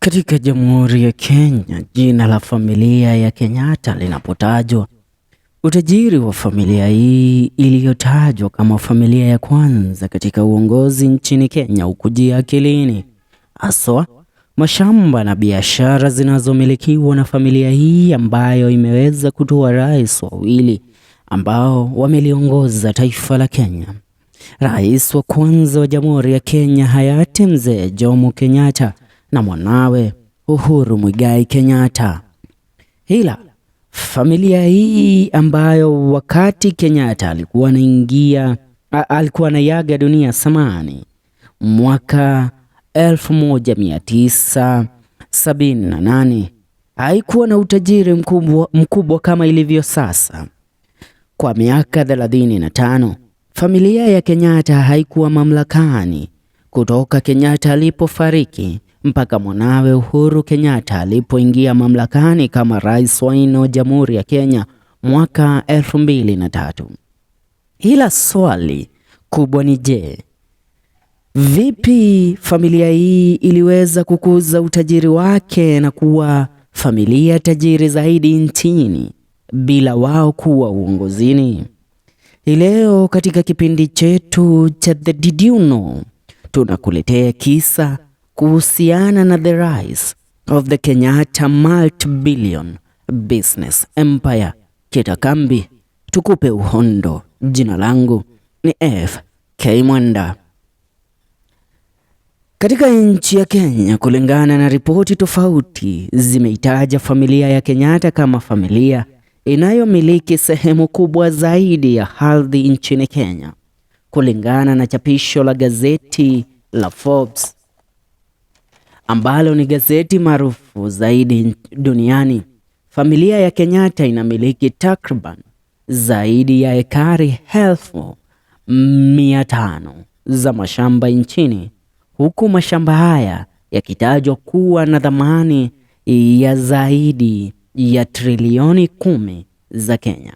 Katika Jamhuri ya Kenya, jina la familia ya Kenyatta linapotajwa, utajiri wa familia hii iliyotajwa kama familia ya kwanza katika uongozi nchini Kenya hukujia akilini, haswa mashamba na biashara zinazomilikiwa na familia hii ambayo imeweza kutoa rais wawili ambao wameliongoza taifa la Kenya. Rais wa kwanza wa Jamhuri ya Kenya hayati Mzee Jomo Kenyatta na mwanawe Uhuru Muigai Kenyatta. Ila familia hii ambayo wakati Kenyatta alikuwa anaingia alikuwa anaiaga dunia samani mwaka 1978 haikuwa na utajiri mkubwa kama ilivyo sasa. Kwa miaka 35 familia ya Kenyatta haikuwa mamlakani kutoka Kenyatta alipofariki mpaka mwanawe Uhuru Kenyatta alipoingia mamlakani kama rais wa nne wa Jamhuri ya Kenya mwaka 2003. Ila swali kubwa ni je, vipi familia hii iliweza kukuza utajiri wake na kuwa familia tajiri zaidi nchini bila wao kuwa uongozini? Hii leo katika kipindi chetu cha The Did You Know tunakuletea kisa kuhusiana na the rise of the Kenyatta multi-billion business empire. Kitakambi tukupe uhondo. Jina langu ni F K Mwenda. Katika nchi ya Kenya, kulingana na ripoti tofauti, zimeitaja familia ya Kenyatta kama familia inayomiliki sehemu kubwa zaidi ya ardhi nchini Kenya. Kulingana na chapisho la gazeti la Forbes ambalo ni gazeti maarufu zaidi duniani, familia ya Kenyatta inamiliki takriban zaidi ya ekari 500,000 za mashamba nchini, huku mashamba haya yakitajwa kuwa na thamani ya zaidi ya trilioni 10 za Kenya.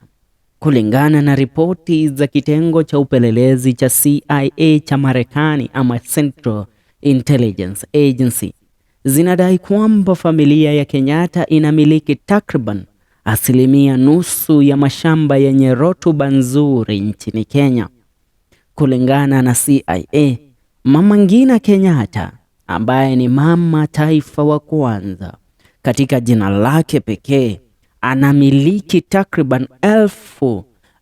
Kulingana na ripoti za kitengo cha upelelezi cha CIA cha Marekani ama Central Intelligence Agency, zinadai kwamba familia ya Kenyatta inamiliki takriban 0.5% ya mashamba yenye rutuba nzuri nchini Kenya. Kulingana na CIA, Mama Ngina Kenyatta ambaye ni mama taifa wa kwanza katika jina lake pekee anamiliki takriban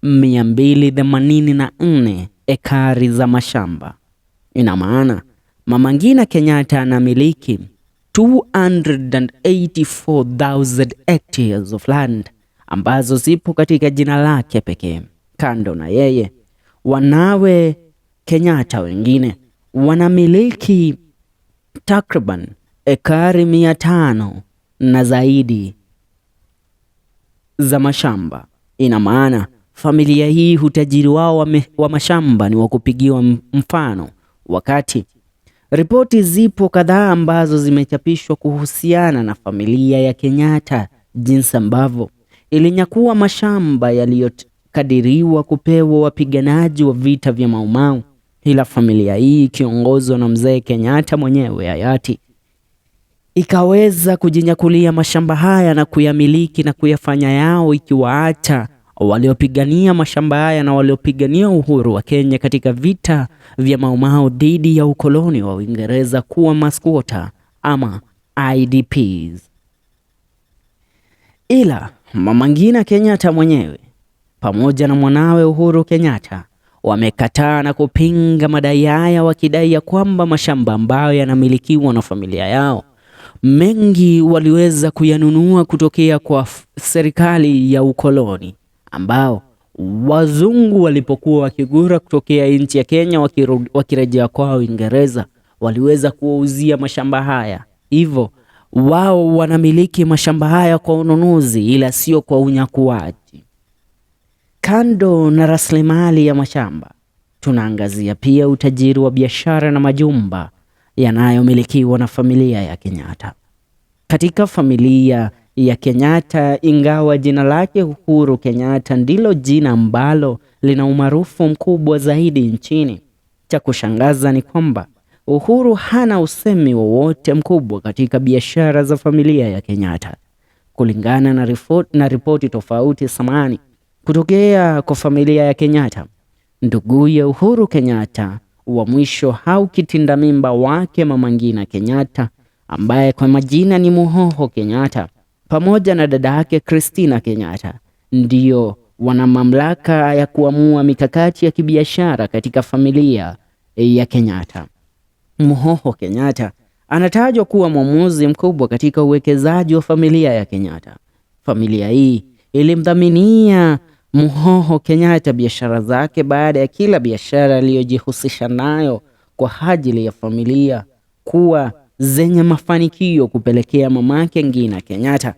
284,000 ekari za mashamba. Ina maana Mama Ngina Kenyatta anamiliki 284,000 hectares of land ambazo zipo katika jina lake pekee. Kando na yeye, wanawe Kenyatta wengine wanamiliki takriban ekari 500 na zaidi za mashamba. Ina maana familia hii utajiri wao wa mashamba ni wa kupigiwa mfano, wakati ripoti zipo kadhaa ambazo zimechapishwa kuhusiana na familia ya Kenyatta, jinsi ambavyo ilinyakua mashamba yaliyokadiriwa kupewa wapiganaji wa vita vya Mau Mau, ila familia hii ikiongozwa na mzee Kenyatta mwenyewe hayati ikaweza kujinyakulia mashamba haya na kuyamiliki na kuyafanya yao, ikiwaacha waliopigania mashamba haya na waliopigania uhuru wa Kenya katika vita vya Mau Mau dhidi ya ukoloni wa Uingereza kuwa masquota ama IDPs. Ila Mama Ngina Kenyatta mwenyewe pamoja na mwanawe Uhuru Kenyatta wamekataa na kupinga madai haya, wakidai ya kwamba mashamba ambayo yanamilikiwa na familia yao mengi waliweza kuyanunua kutokea kwa serikali ya ukoloni, ambao wazungu walipokuwa wakigura kutokea nchi ya Kenya wakirejea kwao Uingereza, waliweza kuwauzia mashamba haya. Hivyo wao wanamiliki mashamba haya kwa ununuzi, ila sio kwa unyakuaji. Kando na rasilimali ya mashamba, tunaangazia pia utajiri wa biashara na majumba yanayomilikiwa na familia ya Kenyatta. Katika familia ya Kenyatta, ingawa jina lake Uhuru Kenyatta ndilo jina ambalo lina umaarufu mkubwa zaidi nchini, cha kushangaza ni kwamba Uhuru hana usemi wowote mkubwa katika biashara za familia ya Kenyatta. Kulingana na ripoti tofauti samani kutokea kwa familia ya Kenyatta, nduguye Uhuru Kenyatta wa mwisho au kitinda mimba wake Mama Ngina Kenyatta ambaye kwa majina ni Muhoho Kenyatta pamoja na dada yake Christina Kenyatta ndio wana mamlaka ya kuamua mikakati ya kibiashara katika familia ya Kenyatta. Muhoho Kenyatta anatajwa kuwa mwamuzi mkubwa katika uwekezaji wa familia ya Kenyatta. Familia hii ilimdhaminia Muhoho Kenyatta biashara zake baada ya kila biashara aliyojihusisha nayo kwa ajili ya familia kuwa zenye mafanikio, kupelekea mamake Ngina Kenyatta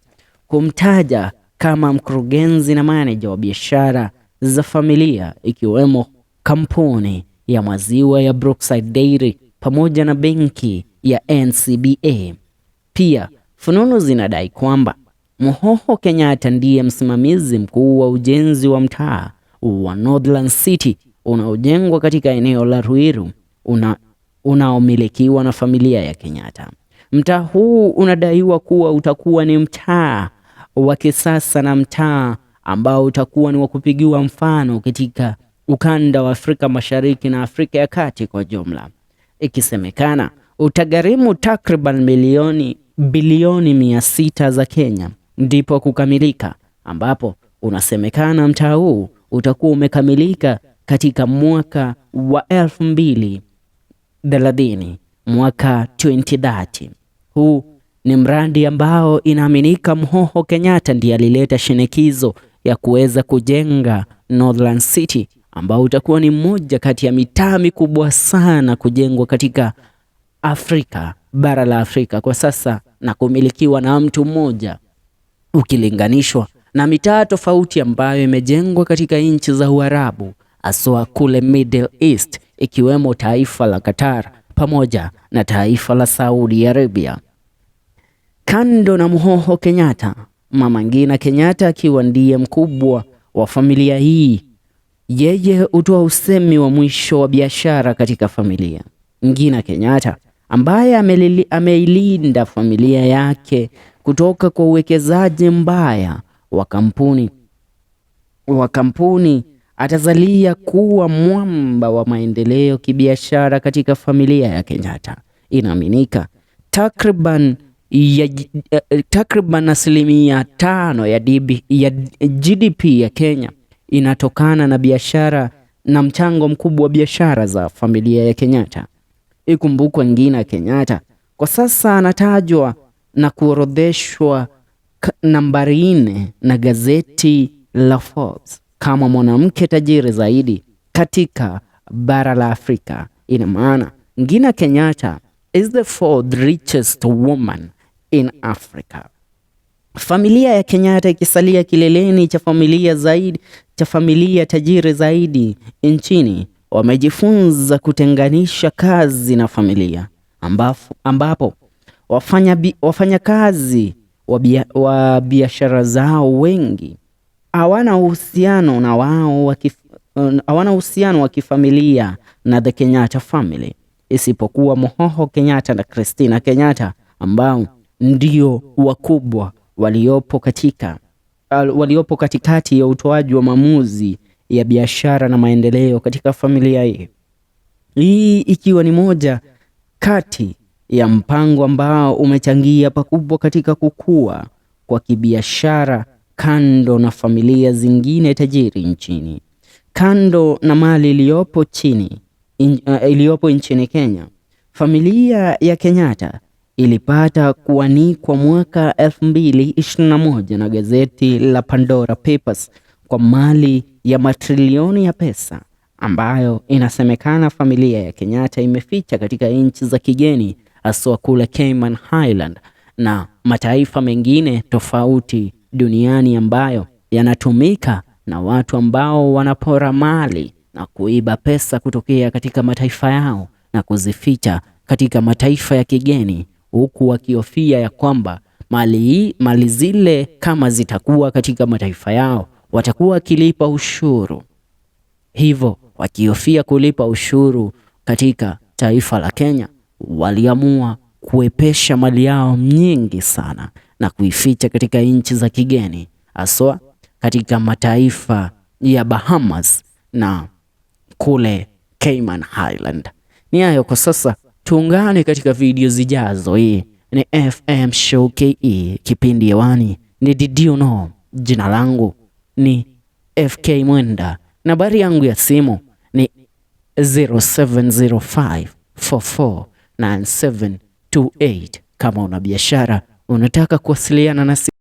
kumtaja kama mkurugenzi na maneja wa biashara za familia ikiwemo kampuni ya maziwa ya Brookside Dairy pamoja na benki ya NCBA. Pia fununu zinadai kwamba Muhoho Kenyatta ndiye msimamizi mkuu wa ujenzi wa mtaa wa Northland City unaojengwa katika eneo la Ruiru unaomilikiwa na familia ya Kenyatta. Mtaa huu unadaiwa kuwa utakuwa ni mtaa wa kisasa na mtaa ambao utakuwa ni wa kupigiwa mfano katika ukanda wa Afrika Mashariki na Afrika ya Kati kwa jumla. Ikisemekana utagharimu takriban bilioni 600 za Kenya ndipo kukamilika, ambapo unasemekana mtaa huu utakuwa umekamilika katika mwaka wa 2030, mwaka 2030. Huu ni mradi ambao inaaminika Muhoho Kenyatta ndiye alileta shinikizo ya kuweza kujenga Northland City ambao utakuwa ni mmoja kati ya mitaa mikubwa sana kujengwa katika Afrika, bara la Afrika kwa sasa na kumilikiwa na mtu mmoja ukilinganishwa na mitaa tofauti ambayo imejengwa katika nchi za Uarabu, haswa kule Middle East, ikiwemo taifa la Qatar pamoja na taifa la Saudi Arabia. Kando na Muhoho Kenyatta, Mama Ngina Kenyatta akiwa ndiye mkubwa wa familia hii, yeye hutoa usemi wa mwisho wa biashara katika familia. Ngina Kenyatta ambaye ameilinda familia yake kutoka kwa uwekezaji mbaya wa kampuni atazalia kuwa mwamba wa maendeleo kibiashara katika familia ya Kenyatta. Inaaminika takriban 5% ya GDP ya Kenya inatokana na biashara na mchango mkubwa wa biashara za familia ya Kenyatta. Ikumbukwe Ngina Kenyatta kwa sasa anatajwa na kuorodheshwa nambari 4 na gazeti la Forbes kama mwanamke tajiri zaidi katika bara la Afrika. Ina maana Ngina Kenyatta is the 4th richest woman in Africa. Familia ya Kenyatta ikisalia kileleni cha familia zaidi, cha familia tajiri zaidi nchini, wamejifunza kutenganisha kazi na familia, ambapo wafanyakazi wa biashara zao wengi hawana uhusiano na wao hawana uhusiano wa kifamilia na the Kenyatta family, isipokuwa Muhoho Kenyatta na Christina Kenyatta ambao ndio wakubwa waliopo katikati ya utoaji wa maamuzi ya biashara na maendeleo katika familia hii. Hii ikiwa ni moja kati ya mpango ambao umechangia pakubwa katika kukua kwa kibiashara kando na familia zingine tajiri nchini. Kando na mali iliyopo nchini Kenya, familia ya Kenyatta ilipata kuanikwa mwaka 2021 na gazeti la Pandora Papers kwa mali ya matrilioni ya pesa ambayo inasemekana familia ya Kenyatta imeficha katika nchi za kigeni, haswa kule Cayman Island na mataifa mengine tofauti duniani ambayo yanatumika na watu ambao wanapora mali na kuiba pesa kutokea katika mataifa yao na kuzificha katika mataifa ya kigeni, huku wakihofia ya kwamba mali zile kama zitakuwa katika mataifa yao watakuwa wakilipa ushuru. Hivyo wakihofia kulipa ushuru katika taifa la Kenya, waliamua kuepesha mali yao nyingi sana na kuificha katika nchi za kigeni, haswa katika mataifa ya Bahamas na kule Cayman Island. Ni hayo kwa sasa, tuungane katika video zijazo. Hii ni FM Show KE, kipindi hewani ni Did You Know. Jina langu ni FK Mwenda, nambari yangu ya simu ni 0705449728. Kama una biashara unataka kuwasiliana nasi.